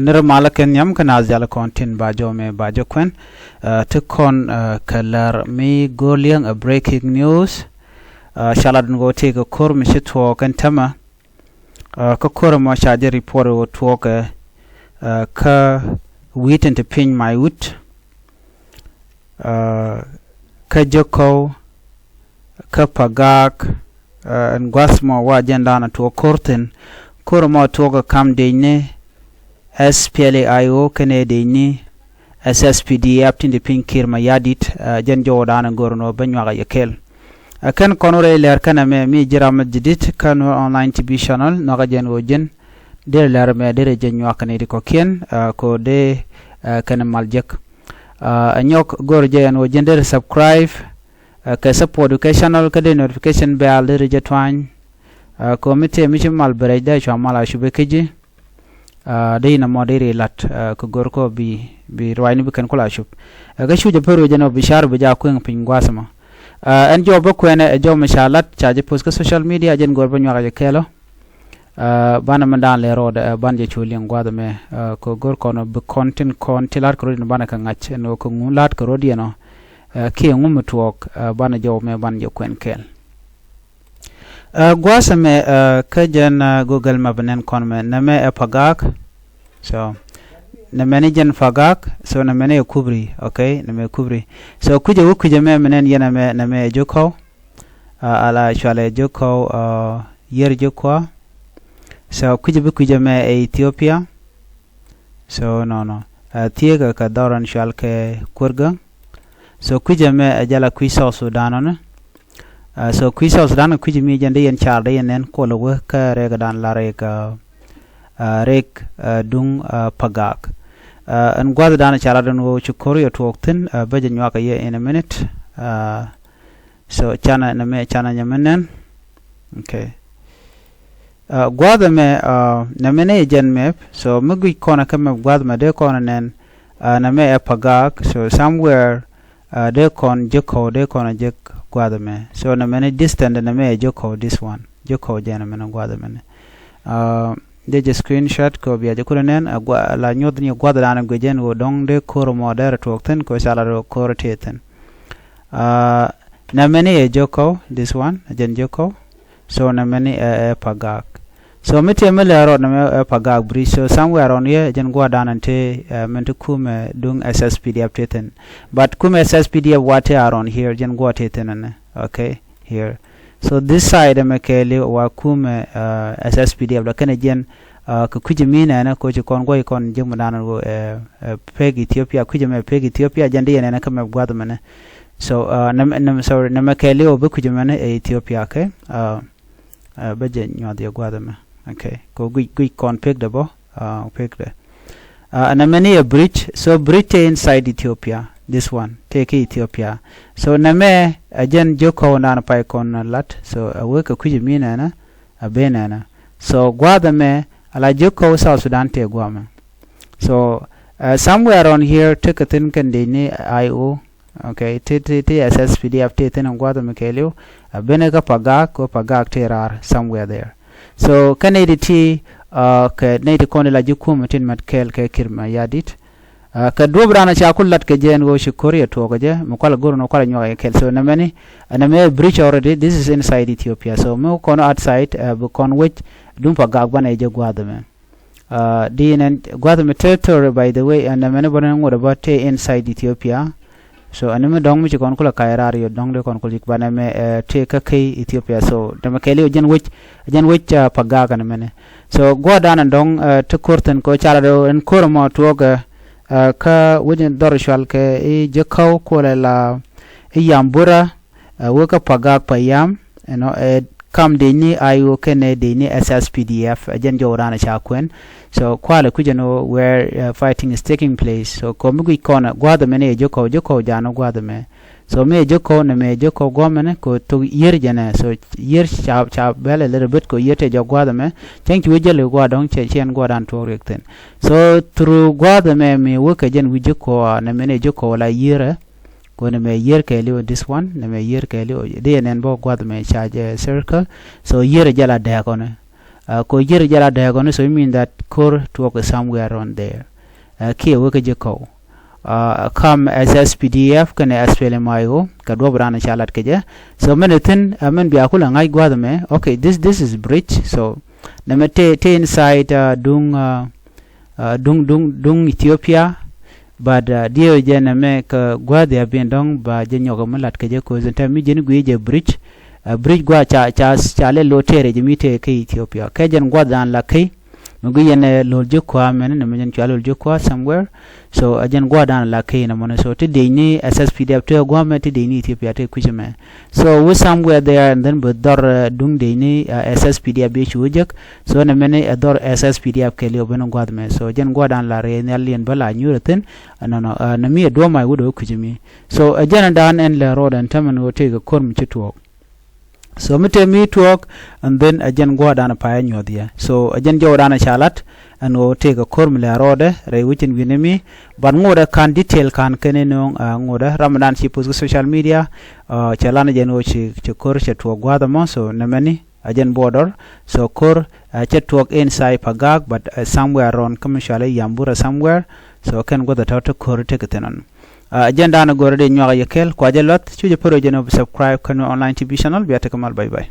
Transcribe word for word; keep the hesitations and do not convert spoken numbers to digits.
Nir malä kɛn nhiam kä naath jal kɔn tin ba jɔmɛ ba jɛ kuɛn. Ti kɔn kɛ lär mi go̱o̱r liɛŋ ɛ breaking news. Ca lat ni ɣöö tëëkɛ ko̱r mi ci tuɔɔk ɛn tämɛ. Kä ko̱r ɛmɔ ca jɛ report ɣöö tuɔɔkɛ kä wi̱i̱ tin te piny may wut. Kä Jekɔw, kä Pagak, ɛn gua̱th mɔ wa jɛn da̱a̱n a tuɔɔk ko̱r thi̱n. Ko̱r ɛmɔ tuɔɔk ɛ kam dec ni S P L A I O kɛnɛ dec ni S S P D F tin te piny Kiir Mayardit. Jɛn jɔwä da̱a̱n a go̱r ni ɣöö bä nyuak a yɛ kɛl. Ɛ kɛn kɔn wä rɛy lɛr kɛn ɛmɛ mi ji̱ ram mi ji̱ di̱t kä Nuer Online T V channel, nhɔakä jɛn ɣöö ji̱n derɛ lɛr ɛmɛ derɛ jɛ nyuak kɛ nɛy ti kɔ̱kiɛn kɛ ɣöö dee kɛn mal jek. Ɛ nyɔk go̱r jɛ ɛn ɣöö ji̱n derɛ subscribe kɛ support kɛ channel kä dee notification bell derɛ jɛ tuany. Kɛ ɣöö mi tëë mi ci mal bɛ rɛc dee cua mal a cupɛ kä ji̱. Dee inɔ mɔ dee ri lat kɛ go̱r kɔ bi bi ruacni bi kɛn kula cup. Kä cu jɛ pär wecɛ nɔ bi car bi ja kueŋ piny gua̱a̱th ɛmɔ. Ɛn jɔw bä kuɛnɛ ɛ jɔw mi ca lat ca jɛ post kä social media jɛn go̱r bä nyuak jɛ kɛɛlɔ. Banɛ mi da̱a̱n lɛ rɔɔdɛ ban jɛ cu liŋ gua̱a̱th ɛmɛ kɛ go̱r kɔn bi kɔn tin kɔn ti la̱t kɛ rɔ̱diɛn banɛ kɛ ŋa̱c ɛn ɣöö kɛ ŋu la̱t kɛ rɔ̱diɛn ɔ. Kiɛ ŋu mi tuɔɔk banɛ jɔw mɛ ban jɛ kuɛn kɛɛl. Gua̱a̱th ɛmɛ kä jɛn Google Map nɛn kɔn mɛ nɛmɛ ɛ Pagak. So nɛmɛ ni jɛn Pagak, so nɛmɛ ni ɛ Kubri, okay, nɛmɛ ɛ Kubri. So kui̱cɛ wä kui̱cɛ mɛ mɛ nɛn yɛn ɛmɛ nɛmɛ ɛ Jekɔw. Ala cualɛ Jekɔw yier Jekɔw. So kui̱cɛ bi kui̱cɛ mɛ ɛ Ethiopia. So nɔnɔ thieekä kɛ dhɔr ɛn cual kɛ Kuergäŋ. So kui̱cɛ mɛ ɛ jala kui̱ South Sudan ɔnɛ. So kui̱ South Sudan kɛ kui̱cɛ mi jɛn dee yɛn car dee yɛn nɛn kuɔlɛ wee kä rɛɛk dan la rɛɛk rɛɛk duŋ Pagak. Ɛn gua̱th dan car adun wee ci ko̱r yɛ tuɔɔk thi̱n bä jɛ nyuak kɛ yɛ in a minute. So canɛ nɛmɛ canɛ nyɛ mi nɛn. Okay. Gua̱a̱th ɛmɛ nɛmɛ ni jɛn map. So mi guic kɔn kä map gua̱a̱th ɛmɛ dee kɔn nɛn nɛmɛ ɛ Pagak. So somewhere dee kɔn Jekɔw dee kɔn jek gua̱a̱th ɛmɛ. So nɛmɛ ni distance nɛmɛ ɛ Jekɔw, this one Jekɔw jɛn nɛmɛ ni gua̱a̱th ɛmɛ ni. Dee jɛ screenshot kɛ bia jɛ kulɛ nɛn la nyuɔth ni gua̱a̱th dan guic jɛn wä dɔŋ dee ko̱r mɔ dee rɛ tuɔɔk thi̱n kɛ ca la rɛ ko̱r tëë thi̱n. Nɛmɛ ni ɛ Jekɔw, this one jɛn Jekɔw. So nɛmɛ ni ɛ Pagak. So mi tëë mi lɛ rɔɔd nɛmɛ ɛ Pagak bridge. So somewhere around here jɛn gua̱a̱th dan ɛn tëë min ti kumɛ duŋ S S P D F tëë thi̱n. But kumɛ S S P D F wa tëë around here jɛn gua̱a̱th tëë thi̱n ɛnɛ. Okay, here. So this side ɛmɛ kɛɛliw wa kumɛ S S P D F la kɛnɛ jɛn kɛ kui̱cɛ mi nɛnɛ kɛ ci kɔn gua̱c kɔn ji̱ mi dan wä pek Ethiopia kui̱cɛ mɛ pek Ethiopia jɛn di yɛn nɛnɛ kä mɛ gua̱th mɛnɛ. So nɛmɛ sorry nɛmɛ kɛɛliw bi kui̱cɛ mɛnɛ ɛ Ethiopia kɛ. Bä jɛ nyuath yɛ gua̱th mɛ. Okay, kɛ guic guic kɔn pek dɛ bɔ pek dɛ. Ɛn ɛmɛ ni ɛ bridge. So bridge tëë inside Ethiopia. This one tëë kä Ethiopia. So nɛmɛ ɛ jɛn Jekɔw naan pay kɔn lat. So ɛ wek kɛ kui̱c mi nɛnɛ a ben nɛnɛ. So gua̱a̱th ɛmɛ ala Jekɔw South Sudan tëë gua̱a̱mɛ. So somewhere around here tekɛ thi̱n kɛn dec ni I O. Okay, ti ti ti S S P D F ti thi̱n in gua̱a̱th mi kɛɛliw. A ben kä Pagak kɛ Pagak ti raar somewhere there. So kɛ nɛy ti ti kɛ nɛy ti kɔn di la ji̱ kumɛ tin mɛt kɛɛl kɛ Kiir Mayardit. Kɛ duɔ̱p dan ca ku lat kɛ jɛ ɛn ɣöö ci ko̱r yɛ tuɔɔk kɛ jɛ mi kual go̱r ni kual nyuak kɛ kɛɛl. So nɛmɛ ni nɛmɛ bridge already, this is inside Ethiopia. So mi kɔn outside bi kɔn wec duŋ Pagak banɛ jɛ gua̱a̱th mɛ. Di nɛn gua̱th mi territory by the way ɛn nɛmɛ ni bä ni ŋot bä tëë inside Ethiopia. So ɛn mi dɔ̱ŋ mi ci kɔn kulɛ ka̱c raar yot dɔ̱ŋ dee kɔn kul yik banɛ mɛ tëë kä key Ethiopia. So nɛmɛ kɛɛliw jɛn wec jɛn wec Pagak ɛn mɛnɛ. So gua̱a̱th dan ɛn dɔ̱ŋ ti ko̱r thi̱n kɛ car adɛ ɛn ko̱r ɛmɔ tuɔɔkɛ kä wec in dhɔr cual kɛ i̱ Jekɔw kuɔlɛ la i̱ Yambura. Wek kä Pagak Payam ɛnɔ ɛ kam dec ni I O kɛnɛ dec ni S S P D F ɛ jɛn jɔw ran ca kuɛn. So kualɛ kui̱c ɛn ɣöö where fighting is taking place. So kɔ mi guic kɔn ɛ gua̱a̱th ɛmɛ ni ɛ Jekɔw, Jekɔw jan ɛ gua̱a̱th ɛmɛ. So mi ɛ Jekɔw nɛ mi ɛ Jekɔw gua̱a̱th ɛmɛ ni kɔ thok yier jɛnɛ. So yier ca ca bɛl ɛ lɛr ɛ bet kɔ yier tɛ jɔk gua̱a̱th ɛmɛ. Cäŋ ci wee jäl ɛ gua̱a̱th dɔ̱ŋ cɛ ciɛn gua̱a̱th dan tuɔɔk riɛk thi̱n. So through gua̱a̱th ɛmɛ mi wek kɛ jɛn wi̱c Jekɔw a nɛ mi ni ɛ Jekɔw la yier ɛ. Kɔn mɛ yier kɛɛliw this one, nɛ mɛ yier kɛɛliw di yɛ nɛn bä gua̱th mɛ ca jɛ circle. So yier jɛ la dɛɛk ɔnɛ. Kɛ ɣöö jiɛt jɛ la dääk ɔ ni, so it mean that ko̱r tuɔɔk is somewhere around there. Kiɛ wee kä ji̱ kɔw. Kam S S P D F kɛnɛ S P L M I O kɛ duɔ̱p dan ca lat kɛ jɛ. So mɛn thi̱n, mɛn bia kulɛ ŋa̱c gua̱a̱th ɛmɛ. Okay, this this is bridge. So nɛmɛ te te inside duŋ duŋ duŋ duŋ Ethiopia. But diɛw jɛ nɛmɛ kɛ gua̱a̱th ya bin dɔ̱ŋ ba jɛ nyɔk mi lat kɛ jɛ, 'cause ɛn tɛm mi ji̱n gui̱i̱ jɛ bridge. Bridge gua̱a̱ ca ca ca lɛ lo̱ tɛɛrɛ jɛ mi te kä Ethiopia kɛ jɛn gua̱a̱th dan la key. Mi gui yɛn ɛ lo̱l ji̱ kua̱ mɛn ni mi jɛn cua lo̱l ji̱ kua̱ somewhere. So ɛ jɛn gua̱a̱th dan la key nɛ mɔni. So ti dec ni S S P D F te gua̱a̱ mɛ ti dec ni Ethiopia te kui̱c mɛ. So wi somewhere there and then bi dhɔr duŋ dec ni S S P D F bi cu jek. So nɛ mɛn ni ɛ dhɔr S S P D F kɛ liw ben gua̱a̱th mɛ. So jɛn gua̱a̱th dan la rɛy nhial yɛn bä la nyuur ɛ thi̱n. Nɔnɔ nɛ mi ɛ duɔ̱ɔ̱p ma ɛ wut ɛ wä kui̱c mi. So ɛ jɛn dan ɛn lɛ road ɛn tämɛ ni wä tëëk ɛ ko̱r mi ci tuɔɔk. So mi te mi tuɔɔk, and then ɛ jɛn gua̱a̱dan payɛ nyuɔ̱th yɛ. So ɛ jɛn jɔwdan ca lat ɛn ɣöö tëëkɛ ko̱r mi lɛ rɔɔdɛ rɛy wecin wi̱ni mi. But ŋotdɛ ka̱n detail ka̱n kɛn in nööŋ ŋotdɛ ram dan ci post kä social media. Cɛ lan ɛ jɛn ɣöö ci ko̱r cɛ tuɔɔk gua̱a̱th ɛmɔ, so nɛmɛni ɛ jɛn border. So ko̱r cɛ tuɔɔk inside Pagak, but somewhere around kä mi cualɛ Yambura somewhere. So kɛn gua̱th ɛ tɔ̱ te ko̱r tekɛ thi̱n ɔn. Ɛ jɛn dan ɛ go̱r ɛ dee nyuak ɛ yɛ kɛl kua jɛ luath cu jɛ pär ɛ jɛn ɣöö bi subscribe kä Nuer Online T V channel. Bia tekɛ mal, bye bye.